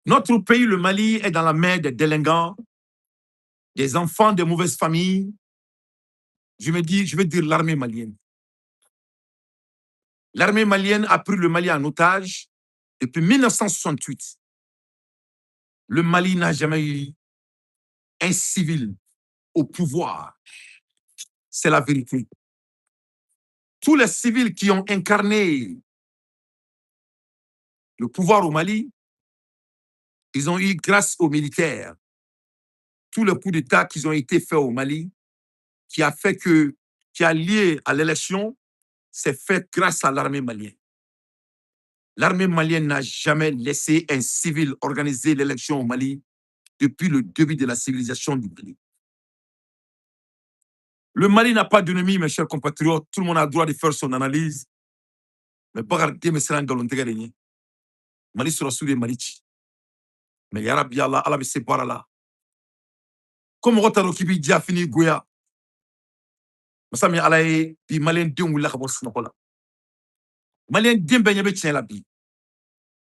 Notre pays, le Mali, est dans la main des délinquants, des enfants de mauvaises familles. Je me dis, je vais dire l'armée malienne. L'armée malienne a pris le Mali en otage depuis 1968. Le Mali n'a jamais eu un civil au pouvoir. C'est la vérité. Tous les civils qui ont incarné le pouvoir au Mali, ils ont eu, grâce aux militaires, tous les coups d'État qui ont été faits au Mali, qui a fait que, qui a lié à l'élection, c'est fait grâce à l'armée malienne. L'armée malienne n'a jamais laissé un civil organiser l'élection au Mali depuis le début de la civilisation du Mali. Le Mali n'a pas d'ennemi, mes chers compatriotes. Tout le monde a le droit de faire son analyse. Mais Bakar den bɛ siran nkalon tigɛ de ɲɛ. Mali sɔrɔsiw de ye Mali ci. Mais yarabi Ala, Ala bɛ se baara la. Ko mɔgɔ t'a dɔn k'i b'i diya fini goya. Masa min Ala ye bi maliyɛn denw wulila ka bɔ sunɔgɔ la. Maliyɛn den bɛɛ ɲɛ bɛ tiɲɛ la bi.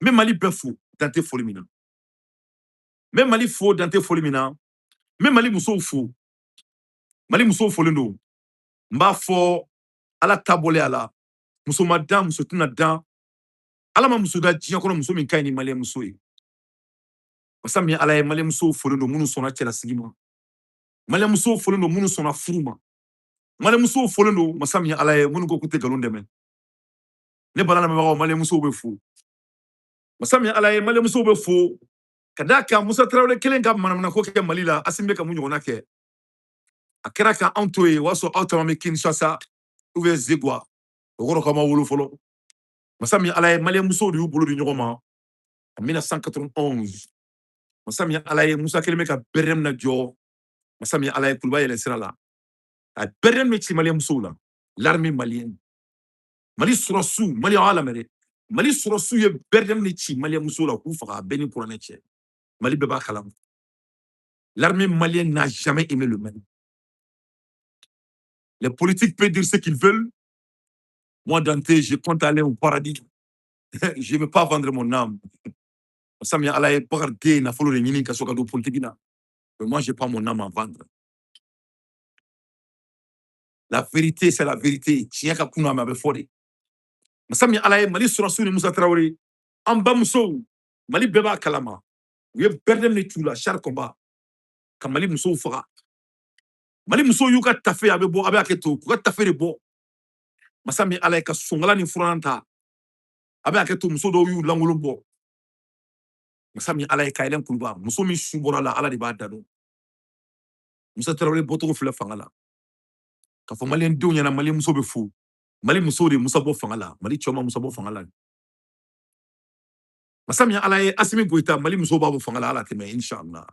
N bɛ Mali bɛɛ fo dan tɛ foli min na. N bɛ Mali fo dan tɛ foli min na. N bɛ Mali musow fo. Mali musow folen don. N b'a fɔ Ala ta bɔlen a la. Muso ma dan, muso tɛna dan. Ala ma muso da diɲɛ kɔnɔ muso min ka ɲi ni maliyɛn muso ye. Masa min Ala ye maliyɛn musow folen don minnu sɔnna cɛlasigi ma. Maliyɛn musow folen don minnu sɔnna furu ma. Maliyɛn musow folen don masa min Ala ye minnu ko k'u tɛ nkalon dɛmɛ. Ne bala lamɛnbagaw, maliyɛn musow bɛ fo. Masa min Ala ye maliyɛn musow bɛ fo. Ka d'a kan Musa Tarawele kelen ka manamanako kɛ Mali la, Asimi bɛ ka mun ɲɔgɔnna kɛ. A kɛra ka anw to yen, o y'a sɔrɔ aw caman bɛ Kinshasa ou bien Zegwa. O kɔrɔ k'aw ma wolo fɔlɔ. Masa min Ala ye maliyɛn musow de y'u bolo di ɲɔgɔn ma en 1991. Masa min Ala ye Musa kelen bɛ ka BRM na jɔ. Masa min Ala ye kuluba yɛlɛ sira la. A BRM bɛ ci maliyɛn musow la. L'armée malienne. Mali sɔrɔsiw, maliyɛn aw lamɛn dɛ. Mali sɔrɔsiw ye BRM de ci maliyɛn musow la k'u faga a bɛɛ ni kuranɛ cɛ. Mali bɛɛ b'a kalama. L'armée malienne n'a jamais aimé le Mali. Les politiques peuvent dire ce qu'ils veulent. Moi, Dante, je compte aller au paradis. Je ne veux pas vendre mon âme. Masa min Ala ye Bakar den nafolo de ɲini ka sɔrɔ ka don politique la. Mais moi, je n'ai pas mon âme à vendre. La vérité, c'est la vérité. Tiɲɛ ka kunna mais a bɛ fɔ de. Masa min Ala ye Mali sɔrɔsiw ni Musa Tarawele, an bamusow, Mali bɛɛ b'a kalama. U ye BRM de c'u la, char combat, ka Mali musow faga. Mali musow y'u ka tafe a bɛ bɔ, a bɛ hakɛ to, k'u ka tafe de bɔ. Masa min Ala ye ka sonkala ni furannan ta. A bɛ hakɛ to, muso dɔw y'u lankolon bɔ. Masa min Ala ye ka yɛlɛn kuluba, muso min su bɔra la, Ala de b'a da dɔn. Musa Tarawele bɔcogo filɛ fanga la. K'a fɔ maliyɛn denw ɲɛna, maliyɛn muso bɛ fo. Mali musow de ye Musa bɔ fanga la. Mali cɛw ma Musa bɔ fanga la. Masa min Ala ye Asimi Goyita, Mali musow b'a bɔ fanga la, Ala tɛmɛ, inshallah.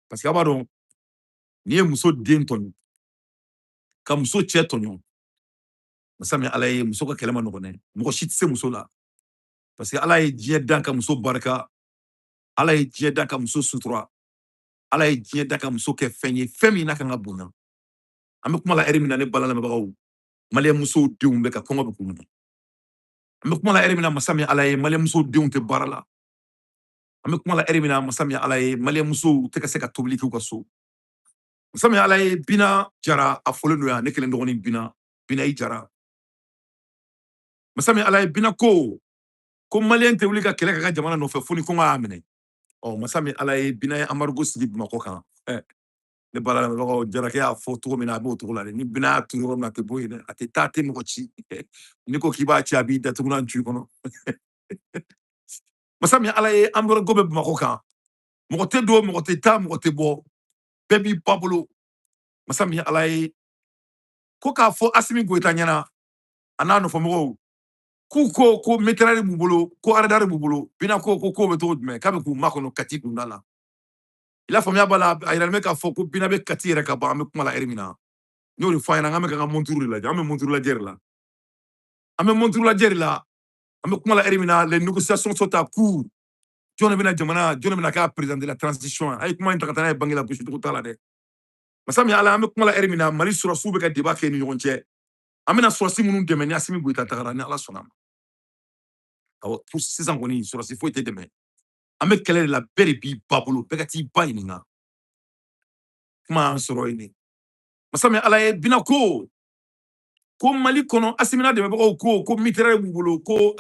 Parce que a b'a dɔn, n'i ye muso den tɔɲɔ, ka muso cɛ tɔɲɔ, masa min Ala ye muso ka kɛlɛ ma nɔgɔn dɛ. Mɔgɔ si tɛ se muso la. Parce que Ala ye diɲɛ dan ka muso barika. Ala ye diɲɛ dan ka muso sutura. Ala ye diɲɛ dan ka muso kɛ fɛn ye, fɛn min n'a kan ka bonya. An bɛ kuma la ɛri min na, ne bala lamɛnbagaw, maliyɛn musow denw bɛ ka kɔngɔ bɛ k'u minɛ. An bɛ kuma la ɛri min na, masa min Ala ye maliyɛn musow denw tɛ baara la. An bɛ kuma la ɛri min na, masa min Ala ye maliyɛn musow tɛ ka se ka tobili k'u ka so. Masa min Ala ye Bina Jara a fɔlen don yan, ne kelen dɔgɔnin Bina, Bina i Jara. Masa min Ala ye Bina ko ko maliyɛn tɛ wuli ka kɛlɛ kɛ ka jamana nɔfɛ fo ni kɔngɔ y'a minɛ. Ɔ masa min Ala ye Bina ye embargo sigi Bamakɔ kan. Ne bala lamɛnbagaw, Jarakɛ y'a fɔ cogo min na, a b'o cogo la dɛ. Ni Bina y'a turu yɔrɔ min na, a tɛ bɔ yen dɛ. A tɛ taa, a tɛ mɔgɔ ci. N'i ko k'i b'a ci, a b'i datugulan tu i kɔnɔ. Masa min Ala ye embargo bɛ Bamakɔ kan. Mɔgɔ tɛ don, mɔgɔ tɛ taa, mɔgɔ tɛ bɔ. Bɛɛ b'i ba bolo. Masa min Ala ye ko k'a fɔ Asimi Goyita ɲɛna, a n'a nɔfɛmɔgɔw, k'u ko ko mitrailleur b'u bolo, ko radar b'u bolo. Bina ko ko ko bɛ cogo jumɛn k'a bɛ k'u makɔnɔ Kati dunda la. I la faamuya b'a la, a yiralen bɛ k'a fɔ ko Bina bɛ Kati yɛrɛ ka ban. An bɛ kuma la ɛri min na. N y'o de fɔ a ɲɛna, n k'an bɛ ka n ka montre de lajɛ, an bɛ montre lajɛ de la. An bɛ montre lajɛ de la. An bɛ kuma la ɛri min na, les négociations sont en cours. Jɔn de bɛna jamana, jɔn de bɛna k'a président de la transition? A ye kuma in ta ka taa n'a ye banque la, gosi cogo t'a la dɛ. Masa min Ala, an bɛ kuma la ɛri min na, Mali sɔrɔsiw bɛ ka débat kɛ ni ɲɔgɔn cɛ. An bɛna sɔrɔsi minnu dɛmɛ ni Asimi Goyita tagara, ni Ala sɔnna ma. Awɔ, sisan kɔni sɔrɔsi foyi tɛ dɛmɛ. An bɛ kɛlɛ de la, bɛɛ de b'i ba bolo, bɛɛ ka t'i ba ɲininka. Kuma y'an sɔrɔ yen de. Masa min Ala ye bina ko ko Mali kɔnɔ Assimi n'a dɛmɛbagaw ko ko mitraille b'u bolo, ko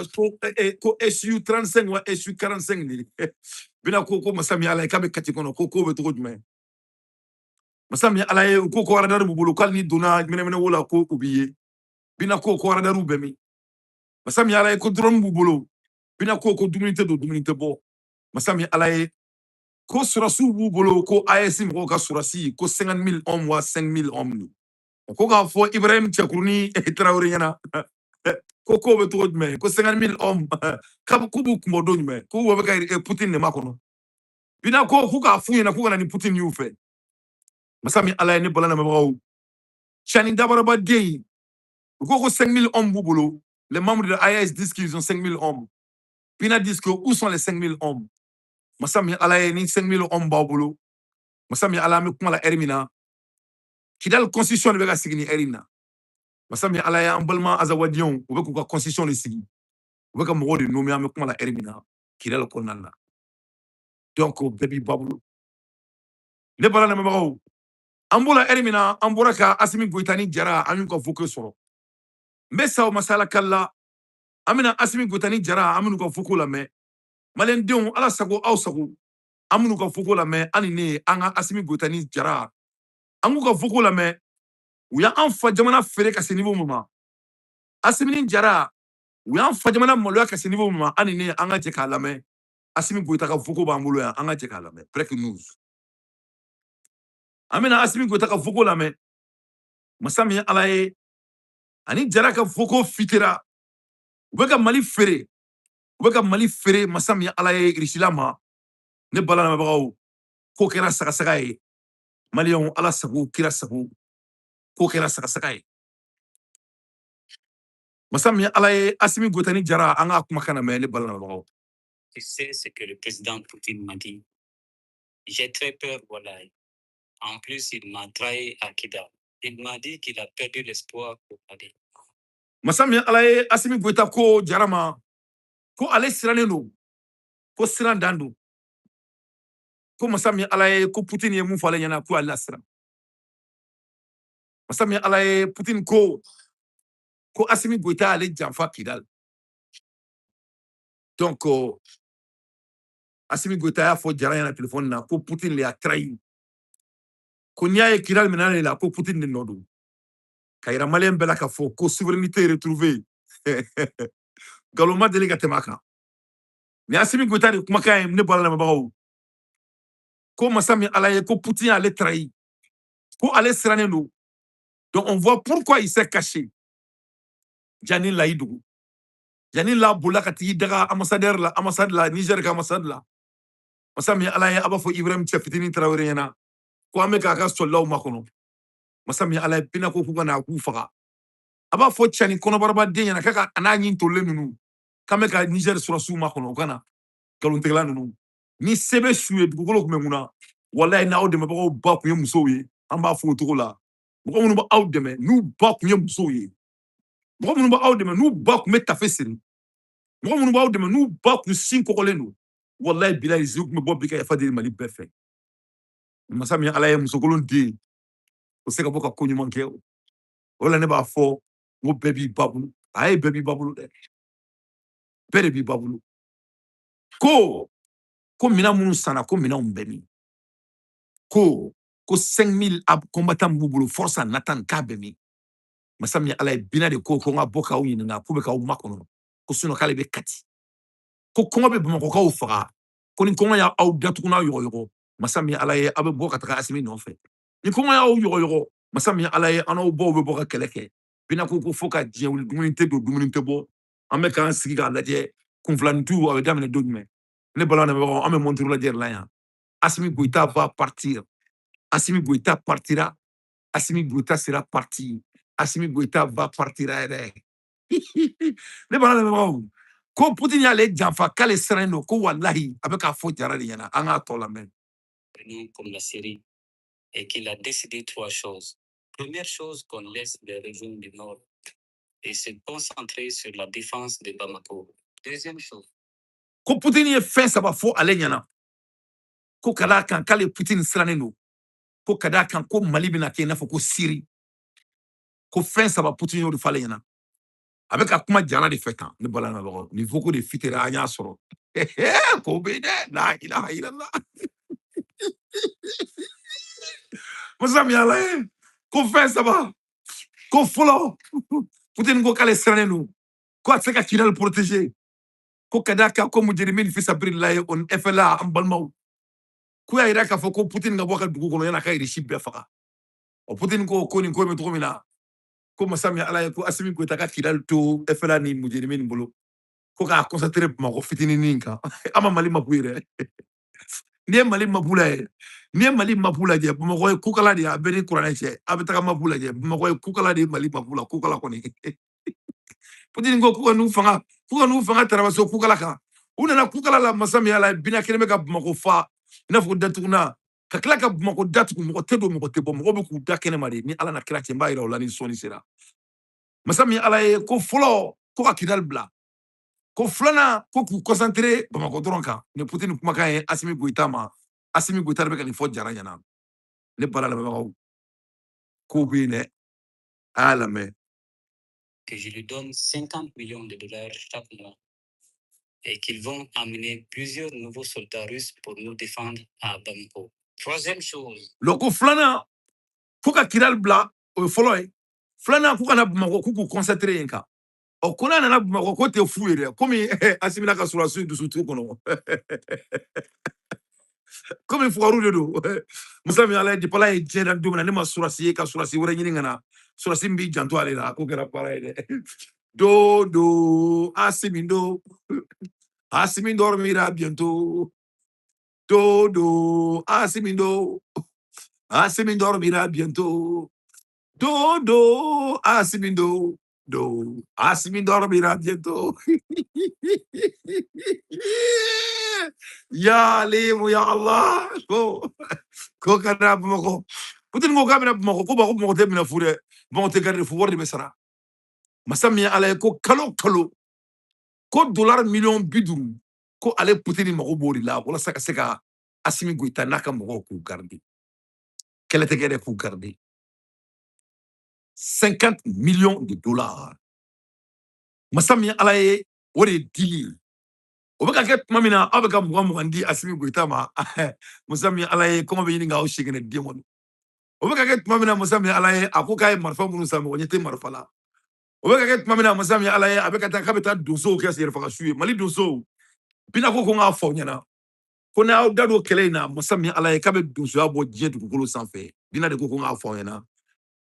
SU 35 wa SU 45 de. Bina ko ko masa min Ala ye k'a bɛ Kati kɔnɔ, ko ko bɛ cogo jumɛn? Masa min Ala ye, u ko ko radar b'u bolo, k'ale ni donna mɛnɛmɛnɛ wo la ko u b'i ye. Bina ko ko radar bɛ min? Masa min Ala ye, ko drone b'u bolo. Bina ko ko dumuni tɛ don, dumuni tɛ bɔ. Masa min Ala ye, ko sɔrɔsiw b'u bolo, ko AES mɔgɔw ka sɔrɔsi ko 50 000 hommes wa 5 000 hommes. Ko k'a fɔ Ibrahim Cɛkurunin Tarawele ɲɛna ko ko bɛ cogo jumɛn? Ko 50 000 hommes k'u b'u kun bɔ don jumɛn? K'u bɛ ka Poutine de makɔnɔ. Bina ko k'u k'a f'u ɲɛna k'u ka na ni Poutine y'u fɛ. Masa min Ala ye, ne bala lamɛnbagaw, Tiani Dabaraba den, u ko ko 5 000 hommes b'u bolo. Les membres de l'AES disent qu'ils ont 5 000 hommes. Bina disent que où sont les 5 000 hommes? Masa min Ala ye, ni 5 000 hommes b'aw bolo, masa min Ala, an bɛ kuma la ɛri min na, Kidal constitution de bɛ ka sigi ni ɛri in na. Masa min Ala ye, an balima Azawadiyenw, u bɛ k'u ka constitution de sigi, u bɛ ka mɔgɔw de nommer, an bɛ kuma la ɛri min na Kidal kɔnɔna la. Donc bɛɛ b'i ba bolo. Ne bala lamɛnbagaw, an bɔra ɛri min na, an bɔra ka Assimi Goïta ni Jara, an y'u ka vocaux sɔrɔ. N bɛ sa o masala kali la, an bɛna Assimi Goïta ni Jara, an bɛn'u ka vocaux lamɛn. Maliyɛndenw, Ala sago aw sago, an bɛn'u ka vocaux lamɛn. An ni ne, an ka Assimi Goïta ni Jara, an k'u ka vocaux lamɛn. U y'an fa jamana feere ka se niveau min ma, Assimi ni Jara, u y'an fa jamana maloya ka se niveau min ma, an ni ne, an ka jɛ k'a lamɛn. Assimi Goïta ka vocaux b'an bolo yan, an ka jɛ k'a lamɛn. Breaking news, an bɛna Assimi Goïta ka vocaux lamɛn. Masa min ye Ala ye, ani Jara ka vocaux fitira, u bɛ ka Mali feere, u bɛ ka Mali feere. Masa min ye Ala ye, Irisila ma, ne bala lamɛnbagaw, ko kɛra sagasaga ye. Maliyɛnw, Ala sago kira sago, ko kɛra sagasaga ye. Masa min ye Ala ye, Assimi Goïta ni Jara, an k'a kumakan lamɛn, ne bala lamɛnbagaw. Tu sais ce que le président Poutine m'a dit? J'ai très peur, voilà. En plus, il m'a trahi à Kidal. Il m'a dit qu'il a perdu l'espoir pour Mali. Masa min ye Ala ye, Assimi Goïta ko Jara ma ko ale sirannen don, ko siran dan don, ko masa min ye Ala ye, ko Poutine ye mun fɔ ale ɲɛna ko ale la siran. Masa min ye Ala ye, Poutine ko ko Assimi Goïta ale janfa Kidal. Donc Assimi Goïta y'a fɔ Jara ɲɛna téléphone na ko Poutine le y'a trahi, ko n'i y'a ye Kidal minɛ ale la, ko Poutine de nɔ don. Ka yira maliyɛn bɛɛ la k'a fɔ ko souveraineté retrouvée, nkalon ma deli ka tɛmɛ a kan. Nin Assimi Goïta de kumakan ye, ne bɔra lamɛnbagaw, ko masa min Ala ye, ko Poutine y'ale trahi, ko ale sirannen don. Donc on voit pourquoi il s'est caché. Jani layi dugu Jani la bolila ka tigi daga ambassadeur la, ambassade la, Niger ka ambassade la. Masa min Ala ye, a b'a fɔ Ibrahim cɛ fitinin Tarawele ɲɛna ko an bɛ k'a ka soldaw makɔnɔ. Masa min Ala ye, bina ko k'u ka na k'u faga. A b'a fɔ Tiani kɔnɔbarabaden ɲɛna k'a ka a n'a ɲin tolilen ninnu k'an bɛ ka Niger sɔrɔsiw makɔnɔ, u ka na nkalontigɛla ninnu. Ni se bɛ su ye, dugukolo tun bɛ mun na? Walayi, n'aw dɛmɛbagaw ba tun ye musow ye, an b'a fɔ o cogo la, mɔgɔ minnu b'aw dɛmɛ n'u ba tun ye musow ye, mɔgɔ minnu b'aw dɛmɛ n'u ba tun bɛ tafe siri, mɔgɔ minnu b'aw dɛmɛ n'u ba kun sin kɔgɔlen don, walayi bilayi, ziw tun bɛ bɔ bi ka yafa deli Mali bɛɛ fɛ. Masa min Ala ye, musokolon den o se ka bɔ ka ko ɲuman kɛ o la, ne b'a fɔ n ko bɛɛ b'i ba bolo. A ye bɛɛ b'i ba bolo dɛ, bɛɛ de b'i ba bolo. Ko ko minɛn minnu sanna, ko minɛnw bɛ min? Ko ko 5000 combattants b'u bolo, force en attente, k'a bɛ min? Masa min Ala ye, bina de ko ko n ka bɔ k'aw ɲininka k'u bɛ k'aw makɔnɔ, ko sinon k'ale bɛ Kati, ko kɔngɔ bɛ Bamakɔkaw faga, ko ni kɔngɔ y'aw datugu n'a yɔgɔyɔgɔ, masa min Ala ye, aw bɛ bɔ ka taga Assimi nɔfɛ. Ni kɔngɔ y'aw yɔgɔyɔgɔ, masa min Ala ye, an n'aw baw bɛ bɔ ka kɛlɛ kɛ. Bina ko ko fo ka diɲɛ wuli, dumuni tɛ don, dumuni tɛ bɔ. An bɛ k'an sigi k'a lajɛ kunfilanintu, a bɛ daminɛ don jumɛn? Ne balima lamɛnbagaw, an bɛ montre lajɛ la yan. Assimi Goïta va partir, Assimi Goïta partira, Assimi Goïta sera parti, Assimi Goïta va partir yɛrɛ. Ne balima lamɛnbagaw, ko Poutine y'ale janfa, k'ale sirannen don, ko walahi, a bɛ k'a fɔ Jara de ɲɛna. An k'a tɔ lamɛn. Comme la Syrie et qu'il a décidé trois choses. Première chose, qu'on laisse les régions du Nord et se concentrer sur la défense de Bamako. Deuxième chose, Ko Poutine ye fɛn saba fɔ ale ɲɛna. Ko ka d'a kan k'ale Poutine sirannen don. Ko ka d'a kan ko Mali bɛna kɛ i n'a fɔ ko Syrie. Ko fɛn saba Poutine y'o de fɔ ale ɲɛna. A bɛ ka kuma jara de fɛ tan. Ne bala na lɔgɔ. Nin fɔ ko de fitera an y'a sɔrɔ. Ko bɛ yen dɛ. La ilaha illallah. Masa min ala ye. Ko fɛn saba. Ko fɔlɔ. Poutine ko k'ale sirannen don. Ko a tɛ se ka Kidal protéger. Ko ka d'a kan ko mujirimin fi sabilillahi o ni FLA an balimaw. Ko y'a yira k'a fɔ ko Poutine ka bɔ a ka dugu kɔnɔ yan'a ka Irisi bɛɛ faga. Ɔ Poutine ko ko nin ko in bɛ cogo min na. Ko masa min ala ye ko Assimi Goïta ka Kidal to FLA ni mujirimin bolo. Ko k'a concentrer Bamakɔ fitininin kan. An ma Mali mapu ye dɛ. N'i ye Mali mapu lajɛ, n'i ye Mali mapu lajɛ, Bamakɔ ye kukala de ye, a bɛɛ ni kuranɛ cɛ. A bɛ taga mapu lajɛ, Bamakɔ ye kukala de ye Mali mapu la, kukala kɔni. Poutine ko k'u ka n'u fanga, k'u ka n'u fanga tarabaso kukala kan. U nana kukala la masa min ala ye, bina kelen bɛ ka Bamakɔ fa, i n'a fɔ ko datugunan. Ka tila ka Bamakɔ datugu, mɔgɔ tɛ don, mɔgɔ tɛ bɔ, mɔgɔ bɛ k'u da kɛnɛ ma de. Ni Ala na kira cɛ, n b'a yira o la ni sɔnni sera. Masa min ala ye, ko fɔlɔ, ko ka Kidal bila. Ko filanan, ko k'u concentrer Bamakɔ dɔrɔn kan. Ni Poutine kumakan ye Assimi Goïta ma. Assimi Goïta de bɛ ka nin fɔ jara ɲɛna. Ne baara lamɛnbagaw, kow bɛ yen dɛ. A y'a lamɛn. Que je lui donne 50 millions de dollars chaque mois et qu'ils vont amener plusieurs nouveaux soldats russes pour nous défendre à Bamako. Troisième chose. Lɔ ko filanan, ko ka Kidal bila, o ye fɔlɔ ye. Filanan, ko ka na Bamakɔ, k'u k'u concentrer yen kan. Ɔ ko n'a nana Bamakɔ, ko tɛ fu ye dɛ. Komi Assimi n'a ka sɔrɔdasiw dusu t'u kɔnɔ. Komi fugariw de don. Musa min ala ye, depuis Ala ye diɲɛ dan don min na, ne ma sɔrɔdasi ye ka sɔrɔdasi wɛrɛ ɲini ka na. Sɔrɔdasi min b'i janto ale la, a ko kɛra baara ye dɛ. Do do Assimi do. Assimi dormira bientôt. Do do Assimi do. Assimi dormira bientôt. Do do Assimi do. Do Assimi dormira bientôt. Ya Alimu ya Allah. Ko ko kana Bamakɔ. Poutine ko k'a bɛna Bamakɔ, ko Bamakɔ mɔgɔ tɛ minɛ fu dɛ. Bamakɔ tɛ garde fu, wari de bɛ sara. Masa min ye Ala ye, ko kalo kalo ko dollar miliyɔn 50, ko ale Poutine mago b'o de la walasa ka se ka Assimi Goïta n'a ka mɔgɔw k'u garder. Kɛlɛ tɛ kɛ dɛ, k'u garder. 50 millions de dollars. Masa min ye Ala ye, o de ye dili ye. O bɛ ka kɛ tuma min na, aw bɛ ka mugan mugan di Assimi Goïta ma. Masa min ye Ala ye, kɔngɔ bɛ ɲini k'aw segin den kɔnɔ. O bɛ ka kɛ tuma min na, masa min ye Ala ye, a ko k'a ye marifa minnu san, mɔgɔ ɲɛ tɛ marifa la. O bɛ ka kɛ tuma min na, masa min ye Ala ye, a bɛ ka taa k'a bɛ taa donsow kɛ yɛrɛfagasu ye. Mali donsow, Bina ko ko n k'a fɔ aw ɲɛna. Ko n'aw da don kɛlɛ in na, masa min ye Ala ye, k'a bɛ donsoya bɔ diɲɛ dugukolo sanfɛ. Bina de ko ko n k'a fɔ aw ɲɛna.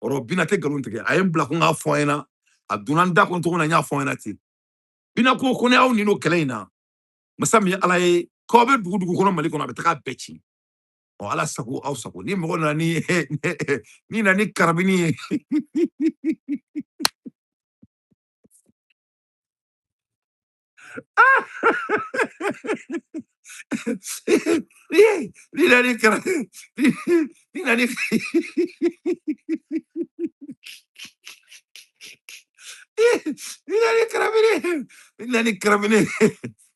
Ɔrɔ Bina tɛ nkalon tigɛ. A ye n bila ko n k'a fɔ aw ɲɛna. A donna n da kɔnɔ cogo min na, n y'a fɔ aw ɲɛna ten. Bina ko ko n'aw nin don kɛlɛ in na, masa min ye Ala ye, k'aw bɛ dugu dugu kɔnɔ Mali kɔnɔ, a bɛ taga bɛɛ ci. Ɔ Ala sago aw sago. Ni mɔgɔ nana ni ni nana ni karabini ye. Ni nana ni karabini, ni nana ni ni nana ni karabini, ni nana ni karabini,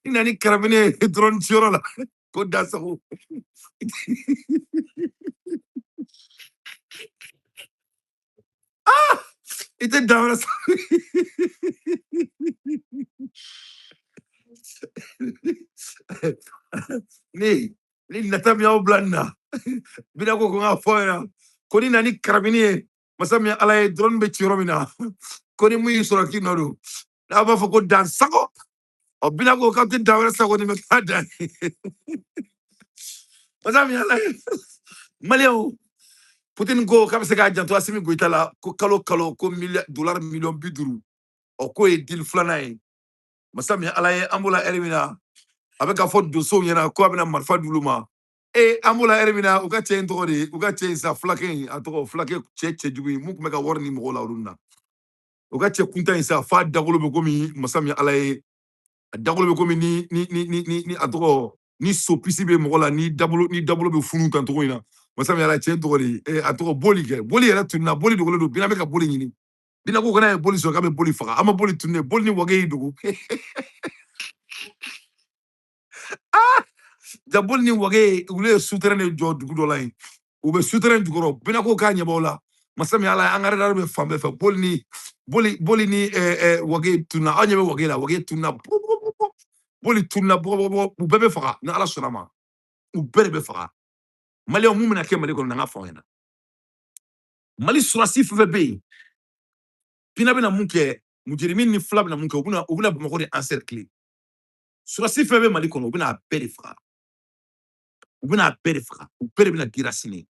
ni nana ni karabini drone ciyɔrɔ la, ko da sago. I tɛ dan wɛrɛ sa. Ni ni nata min y'aw bila nin na, Bina ko ko n k'a fɔ aw ɲɛna ko ni nana ni karabini ye, masa min ye Ala ye, drone bɛ ci yɔrɔ min na, ko ni mun y'i sɔrɔ k'i nɔ don, n'a b'a fɔ ko dan sago. Ɔ Bina ko k'aw tɛ dan wɛrɛ sago ni bɛ k'a dan ye. Masa min ye Ala ye, Maliyɛnw, Poutine ko k'a bɛ se k'a janto Assimi Goïta la, ko kalo kalo ko dollar miliyɔn 50. Ɔ k'o ye deal filanan ye. Masa min ye Ala ye, an b'o la ɛri min na, a bɛ k'a fɔ donsow ɲɛna ko a bɛna marifa d'olu ma. E an b'o la ɛri min na, u ka cɛ in tɔgɔ de, u ka cɛ in sa, fulakɛ in, a tɔgɔ fulakɛ cɛ cɛjugu in, mun tun bɛ ka wari ni mɔgɔw la olu na. U ka cɛ kuntan in sa, f'a dagolo bɛ komi masa min ye Ala ye, a dagolo bɛ komi ni ni ni ni ni ni a tɔgɔ ni sopisi bɛ mɔgɔ la, ni dabolo, ni dabolo bɛ funu tan cogo in na. Masa min ye Ala ye, cɛ in tɔgɔ de ye, a tɔgɔ boli kɛ, boli yɛrɛ tununna, boli dogolen don, Bina bɛ ka boli ɲini. Bina ko kana ye boli sɔrɔ k'a bɛ boli faga, an ma boli tunun, boli ni wage y'i dogo. Ah, Jaboli ni Wage, olu ye souterrain de jɔ dugu dɔ la yen. U bɛ souterrain jukɔrɔ, Bina ko k'a ɲɛ b'aw la. Masa min Ala ye, an ka radar bɛ fan bɛɛ fɛ. Boli ni boli boli ni Wage tununa, aw ɲɛ bɛ Wage la, Wage tununa. Boli tununa bɔ bɔ bɔ, u bɛɛ bɛ faga ni Ala sɔnna ma. U bɛɛ de bɛ faga. Maliyɛnw, mun bɛna kɛ Mali kɔnɔ, n'an ka fɔ aw ɲɛna. Mali sɔrɔdasi fɛn fɛn bɛ yen, Bina bɛna mun kɛ, Mujirimin ni fila bɛna mun kɛ, u bɛna Bamakɔ de encercler. Sɔrɔdasi fɛn bɛ Mali kɔnɔ, u bɛna a bɛɛ de faga. U bɛna a bɛɛ de faga. U bɛɛ de bɛna déraciner.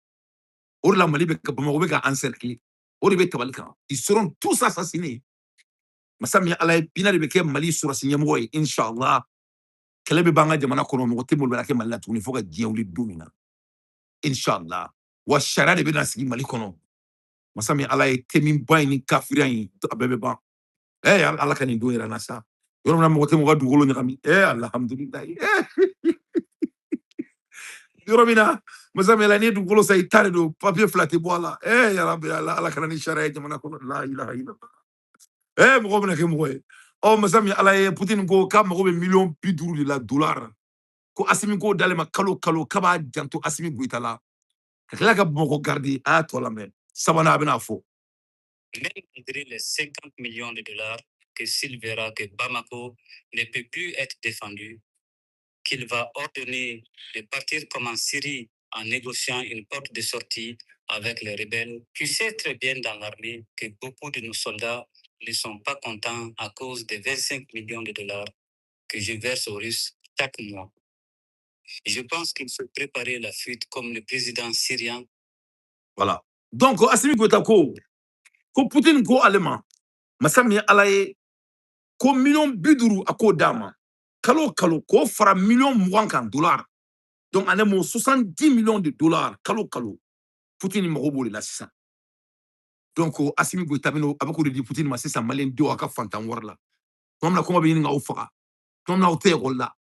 O de la Mali bɛ ka Bamakɔ bɛ ka encercler. O de bɛ tabali kan. Ils seront tous assassinés. Masa min ye Ala ye, Bina de bɛ kɛ Mali sɔrɔdasi ɲɛmɔgɔ ye, inshallah. Kɛlɛ bɛ ban an ka jamana kɔnɔ, mɔgɔ tɛ malo kɛ Mali la tuguni fo ka diɲɛ wuli don min na. Inshallah. Wa sariya de bɛna sigi Mali kɔnɔ. Masa min Ala ye, teminba in ni kafiriya in, a bɛɛ bɛ ban. Ala ka nin don yɛrɛ na sa. Yɔrɔ min na mɔgɔ tɛ mɔgɔ ka dugukolo ɲagami. Alhamdulilayi. Yɔrɔ min na masa min Ala, n'i ye dugukolo san, i ta de don, papier fila tɛ bɔ a la. Yarabi Ala, Ala kana ni sariya ye jamana kɔnɔ. La ilaha illallah. Mɔgɔ bɛna kɛ mɔgɔ ye. Ɔ, masa min Ala ye, Putin ko k'a mago bɛ miliyɔn 50 de la dollar. Ko Asimi k'o d'ale ma kalo kalo, k'a b'a janto Asimi Goïta la. Ka tila ka Bamakɔ garder, a y'a tɔ lamɛn. Sabanan a bɛna fɔ. Même malgré les 50 millions de dollars, que s'il verra que Bamako ne peut plus être défendu, qu'il va ordonner de partir comme en Syrie en négociant une porte de sortie avec les rebelles. Tu sais très bien dans l'armée que beaucoup de nos soldats ne sont pas contents à cause des 25 millions de dollars que je verse aux Russes chaque mois. Je pense qu'il faut préparer la fuite comme le président syrien. Voilà. Donc Asimi Goïta ko ko Putin ko ale ma, masa min ye Ala ye, ko miliyɔn 50 a k'o d'a ma kalo o kalo, k'o fara miliyɔn 20 kan dollar. Donc en un mot, 70 millions de dollars kalo o kalo. Putin mago b'o de la sisan. Donc Asimi Goïta bɛna a bɛ k'o de di Putin ma sisan. Maliyɛn denw, a ka fantan wari la tuma min na kɔngɔ bɛ ɲini k'aw faga, tuma min na aw tɛ ekɔli la,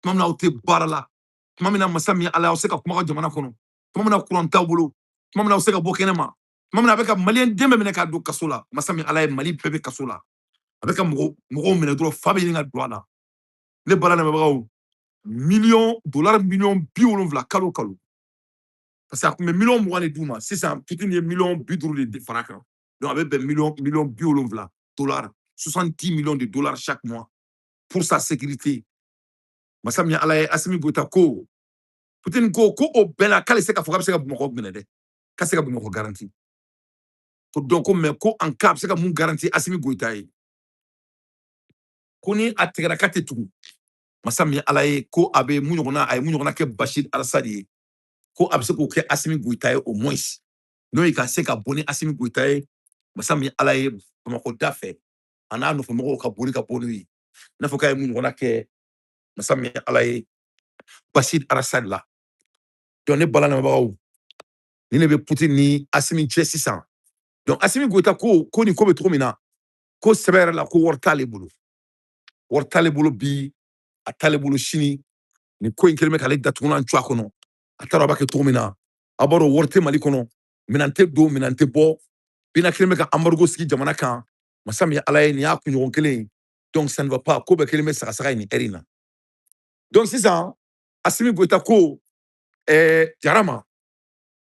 tuma min na aw tɛ baara la, tuma min na masa min ye Ala ye, aw se ka kuma aw ka jamana kɔnɔ, tuma min na kuran t'aw bolo, tuma min na aw se ka bɔ kɛnɛ ma, tuma min na a bɛ ka maliyɛn den bɛɛ minɛ k'a don kaso la. Masa min Ala ye, Mali bɛɛ bɛ kaso la. A bɛ ka mɔgɔ mɔgɔw minɛ dɔrɔn, fa bɛ ɲini ka don a la. Ne baara lamɛnbagaw, miliyɔn dollar miliyɔn 70 kalo o kalo, parce que a tun bɛ miliyɔn 20 de d'u ma. Sisan Putin ye miliyɔn 50 de fara a kan. Donc a bɛ bɛn miliyɔn 70 dollars, 70 millions de dollars chaque mois pour sa sécurité. Masa min ye Ala ye, Asimi Goïta ko Putin ko ko o bɛɛ la, k'ale se k'a fɔ k'a bɛ se ka Bamakɔ minɛ dɛ, k'a se ka Bamakɔ garanti ko. Donc ko mais ko en cas a bɛ se ka mun garanti Asimi Goïta ye, ko ni a tigɛra k'a tɛ tugu, masa min ye Ala ye, ko a bɛ mun ɲɔgɔnna, a ye mun ɲɔgɔnna kɛ Bashir al-Assad ye, ko a bɛ se k'o kɛ Asimi Goïta ye au moins, n'o ye ka se ka bɔ ni Asimi Goïta ye, masa min ye Ala ye, Bamakɔ da fɛ, a n'a nɔfɛmɔgɔw ka boli ka bɔ n'u ye, i n'a fɔ k'a ye mun ɲɔgɔnna kɛ, masa min ye Ala ye, Bashir al-Assad la. Donc ne bala lamɛnbagaw, ni ne bɛ Putin ni Asimi cɛ sisan. Donc Asimi Goïta ko ko nin ko bɛ cogo min na, ko sɛbɛ yɛrɛ la, ko wari t'ale bolo, wari t'ale bolo bi, a t'ale bolo sini. Nin ko in kɛlen bɛ k'ale datugulan cu a kɔnɔ, a t'a dɔn a b'a kɛ cogo min na. A b'a dɔn wari tɛ Mali kɔnɔ, minɛn tɛ don, minɛn tɛ bɔ. Bina kɛlen bɛ ka embargo sigi jamana kan. Masa min ye Ala ye, nin y'a kunɲɔgɔn kelen ye. Donc ça ne va pas, ko bɛɛ kɛlen bɛ sagasaga ye nin heure in na. Donc sisan Asimi Goïta ko Jara ma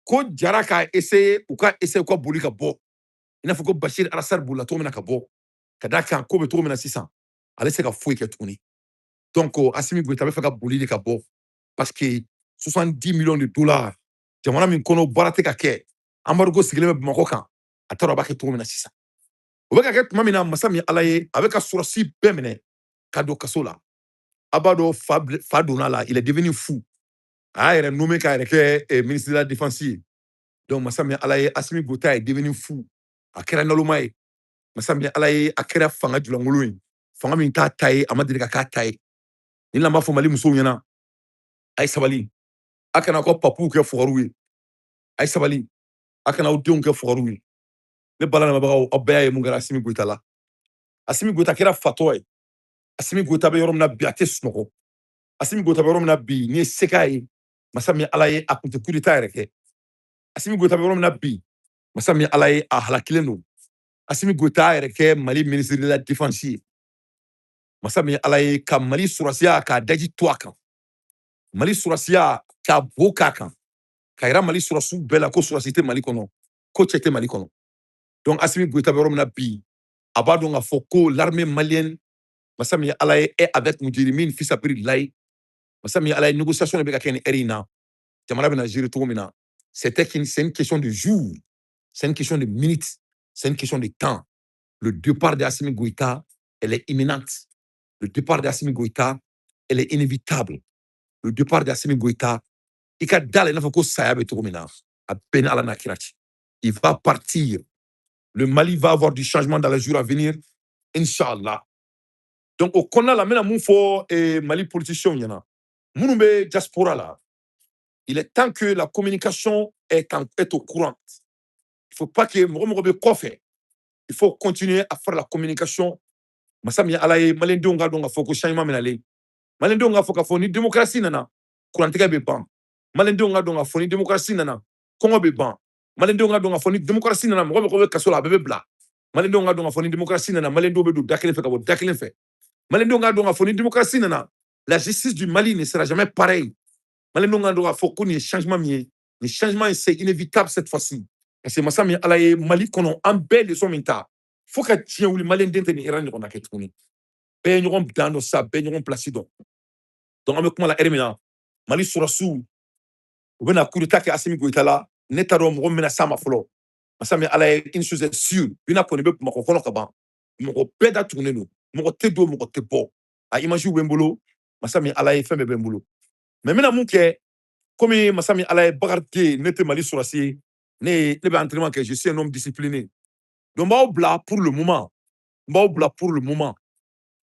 ko Jara ka essayer, u ka essayer u ka boli ka bɔ, i n'a fɔ ko Bashir al-Assad bolila cogo min na ka bɔ, ka d'a kan ko bɛ cogo min na sisan, ale tɛ se ka foyi kɛ tuguni. Donc Asimi Goïta bɛ fɛ ka boli de ka bɔ, parce que 70 millions de dollars, jamana min kɔnɔ baara tɛ ka kɛ, embargo sigilen bɛ Bamakɔ kan, a t'a dɔn a b'a kɛ cogo min na sisan. O bɛ ka kɛ tuma min na, masa min Ala ye, a bɛ ka sɔrɔsi bɛɛ minɛ ka don kaso la. A b'a dɔn fa fa donna la, il est devenu fou, a y'a yɛrɛ nommé k'a yɛrɛ kɛ ministre de la Défense ye. Donc masa min Ala ye, Asimi Goïta est devenu fou, a kɛra naloma ye. Masa min Ala ye, a kɛra fanga julankolon ye, fanga min t'a ta ye, a ma deli ka k'a ta ye. Ni la b'a fɔ Mali musow ɲɛna, a ye sabali, a kana aw ka papuw kɛ fugariw ye. A ye sabali, a kana aw denw kɛ fugariw ye. Ne bala lamɛnbagaw, aw bɛɛ y'a ye mun kɛra Asimi Goïta la. Asimi Goïta kɛra fatɔ ye. Asimi Goïta bɛ yɔrɔ min na bi, a tɛ sunɔgɔ. Asimi Goïta bɛ yɔrɔ min na bi, n'i ye se k'a ye, masa min Ala ye, a kun tɛ coup d'état yɛrɛ kɛ. Asimi Goïta bɛ yɔrɔ min na bi, masa min Ala ye, a halakilen don. Asimi Goïta y'a yɛrɛ kɛ Mali ministre de la Défense ye, masa min Ala ye, ka Mali sɔrɔsiya k'a daji to a kan. Mali sɔrɔsiya k'a bo k'a kan, ka yira Mali sɔrɔsiw bɛɛ la ko sɔrɔsi tɛ Mali kɔnɔ, ko cɛ tɛ Mali kɔnɔ. Donc Assimi Goïta bɛ yɔrɔ min na bi, a b'a dɔn k'a fɔ ko l'armée malienne, masa min ye Ala ye, est avec mujrimin fi sabilillahi. Masa min ye Ala ye, négociation de bɛ ka kɛ nin heure in na, jamana bɛna gérer cogo min na. C'est une question de jour, c'est une question de minutes, c'est une question de temps. Le départ d'Assimi Goïta, elle est imminente. Le départ d'Assimi Goïta, elle est inévitable. Le départ d'Assimi Goïta, i ka da la i n'a fɔ ko saya bɛ cogo min na, a bɛɛ ni Ala n'a kira cɛ. Il va partir. Le Mali va avoir du changement dans les jours à venir, Inch'Allah. Donc, au kɔnɔna la, n bɛna mun fɔ Mali politiciens ɲɛna minnu bɛ diaspora la? Il est temps que la communication est au courant. Il faut pas que mɔgɔ mɔgɔ bɛ kɔfɛ, il faut continuer à faire la communication. Masa min ye Ala ye, maliyɛndenw ka dɔn k'a fɔ ko changement bɛ nalen. Maliyɛndenw k'a fɔ k'a fɔ ni démocratie nana, kurantigɛ bɛ ban. Maliyɛndenw ka dɔn k'a fɔ ni démocratie nana, kɔngɔ bɛ ban. Maliyɛndenw ka dɔn k'a fɔ ni démocratie nana, mɔgɔ mɔgɔ bɛ kaso la, a bɛɛ bɛ bila. Maliyɛndenw ka dɔn k'a fɔ ni démocratie nana, maliyɛndenw bɛ don da kelen fɛ ka bɔ da kelen fɛ. Maliyɛndenw ka dɔn k'a fɔ ni démocratie nana, la justice du Mali ne sera jamais pareille. Maliyɛndenw ka dɔn k'a fɔ ko nin ye changement min ye, nin changement, c'est inévitable cette fois-ci, parce que masa min ye Ala ye, Mali kɔnɔ, an bɛɛ leçon min ta, fo ka diɲɛ wuli, maliyɛnden tɛ nin erreur ɲɔgɔnna kɛ tuguni. Bɛɛ ye ɲɔgɔn dan dɔn sa, bɛɛ ye ɲɔgɔn place dɔn. Donc an bɛ kuma la heure min na, Mali sɔrɔsiw, u bɛna coup d'état kɛ Assimi Goïta la. Ne t'a dɔn mɔgɔ min bɛna s'a ma fɔlɔ. Masa min Ala ye, une chose est sûre, bina kɔni bɛ Bamakɔ kɔnɔ ka ban, mɔgɔ bɛɛ da tugunnen don, mɔgɔ tɛ don, mɔgɔ tɛ bɔ. A image bɛ n bolo. Masa min Ala ye, fɛn bɛɛ bɛ n bolo. Mais n bɛna mun kɛ? Komi masa min Ala ye, Bakari den, ne tɛ Mali sɔrɔsi ye, ne bɛ entraînement kɛ, je suis un homme discipliné. Donc n b'aw bila pour le moment, n b'aw bila pour le moment.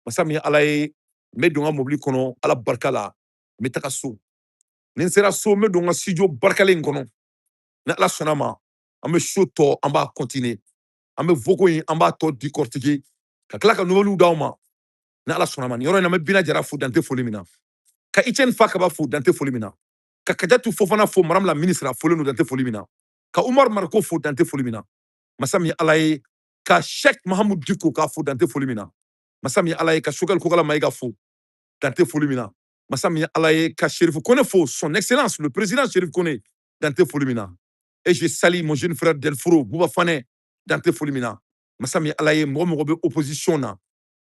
Masa min Ala ye, n bɛ don n ka mobili kɔnɔ, Ala barika la, n bɛ taga so. Ni n sera so, n bɛ don n ka studio barikalen in kɔnɔ. Ni Ala sɔnna ma, an bɛ show tɔ, an b'a continuer, an bɛ vocaux in, an b'a tɔ décortiquer, ka tila ka nouvelles d'aw ma, ni Ala sɔnna ma. Nin yɔrɔ in na, n bɛ Bina Jara fo, dante foli min na, ka Etienne Fakaba fo, dante foli min na, ka Kajatu Fofana fo, madame la ministre, a folen don, dante foli min na, ka Umar Mariko fo, dante foli min na. Masa min ye Ala ye, ka Sheikh Mahamud Diko k'a fo, dante foli min na. Masa min ye Ala ye, ka Choguel Kokalla Maïga fo, dante foli min na. Masa min ye Ala ye, ka Chérif Kone fo, son excellence le président Chérif Kone, dante foli min na. Et je salue mon jeune frère Delfro Bouba Fane, dante foli min na. Masa min ye Ala ye, mɔgɔ mɔgɔ bɛ opposition na,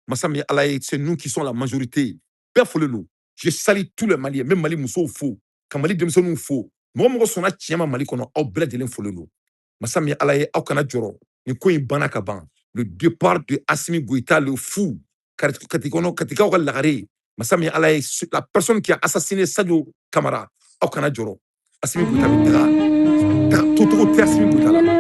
masa min ye Ala ye, c'est nous qui sommes la majorité, bɛɛ folen don. Je salue tous les Maliens. N bɛ Mali musow fo, ka Mali denmisɛnninw fo. Mɔgɔ mɔgɔ sɔnna tiɲɛ ma Mali kɔnɔ, aw bɛɛ lajɛlen folen don. Masa min ye Ala ye, aw kana jɔrɔ, nin ko in banna ka ban. Le départ de Assimi Goïta, le fou, Kati kɔnɔ, Katikaw ka lagare, masa min ye Ala ye, la personne qui a assassiné Sadio Camara, aw kana jɔrɔ. Assimi Goïta bɛ taga, tocogo tɛ Assimi Goïta la.